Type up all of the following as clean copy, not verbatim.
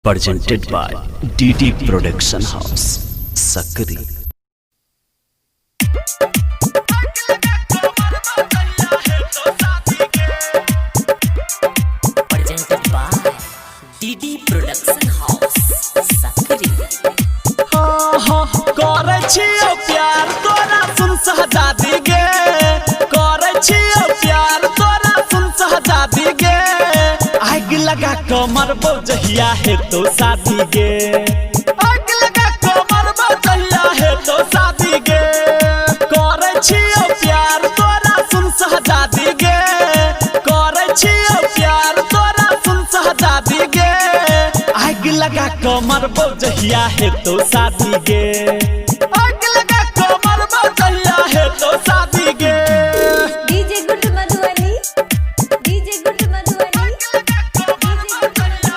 Presented by DD Production House, Sakri. Presented by DD Production House, Sakri. करे छियो प्यार तोरा सुन सहजादी गे, करे छियो प्यार तोरा सुन सहजादी गे। आग लगा के मरबो जहिया हे तो शादी गे, आग लगा के मरबो जहिया हे तो शादी गे। करे छियो प्यार तोरा सुन सहजादी गे, करे छियो प्यार तोरा सुन सहजादी गे। आग लगा के मरबो जहिया हे तो शादी गे, आग लगा के मरबो जहिया हे तो शादी गे। DJ good Madhubani, DJ good Madhubani, DJ good Madhubani.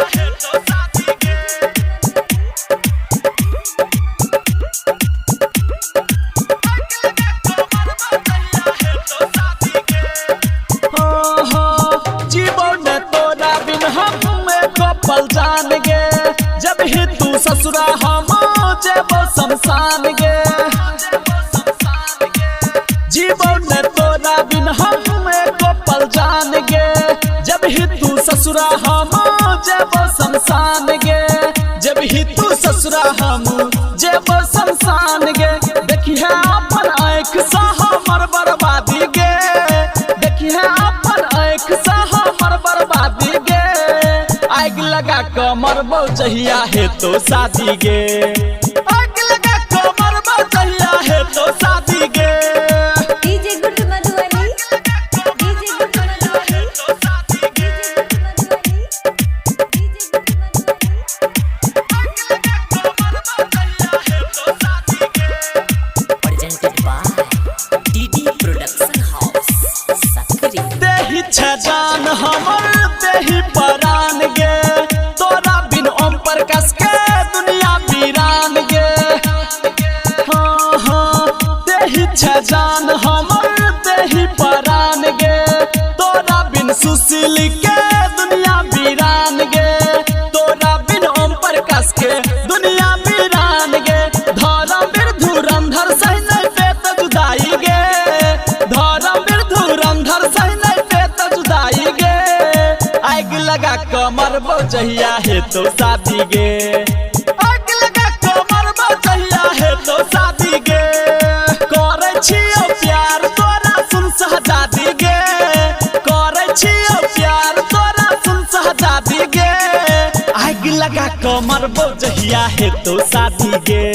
जीवन तोरा बिन हम कपल जान गे, जब ही तू ससुरा हम जेबो शमशान गे। जीवन तोरा बिन हम कपल जान गे, जब ही तू ससुरा हम जेबो शमशान गे। जब ही तू ससुरा हम जेबो शमशान गे। देखिए अपन आँख सा हमर बर्बादी गे, देखिए अपन आँख सा हमर बर्बादी गे। आग लगा के मरबो जहिया हे तो शादी गे, आग लगा के मरबो जहिया हे तो शादी गे। DJ good Madhubani, DJ good Madhubani, DJ good Madhubani, DJ good Madhubani. Presented by DD Production House, Sakri. देही छजान हमर देही परान गे, तोरा बिन ओम प्रकाश के दुनिया वीरान गे। हाँ हाँ देही छजान हमर देही परान गे, तोरा बिन सुशील के दुनिया वीरान गे। तोरा बिन ओम प्रकाश के दुनिया वीरान गे। धर्मवीर धुरंधर सही नहीं पे तो जुदाई गे, धर्मवीर धुरंधर सही नहीं पे तो जुदाई गे। आग लगा के मरबो जहिया हे तो शादी गे, आग लगा के मरबो जहिया हे तो शादी गे। करे छियो प्यार तोरा सुन सहजादी गे, करे छियो प्यार तोरा सुन सहजादी गे। आग लगा के मरबो जहिया हे तो शादी गे।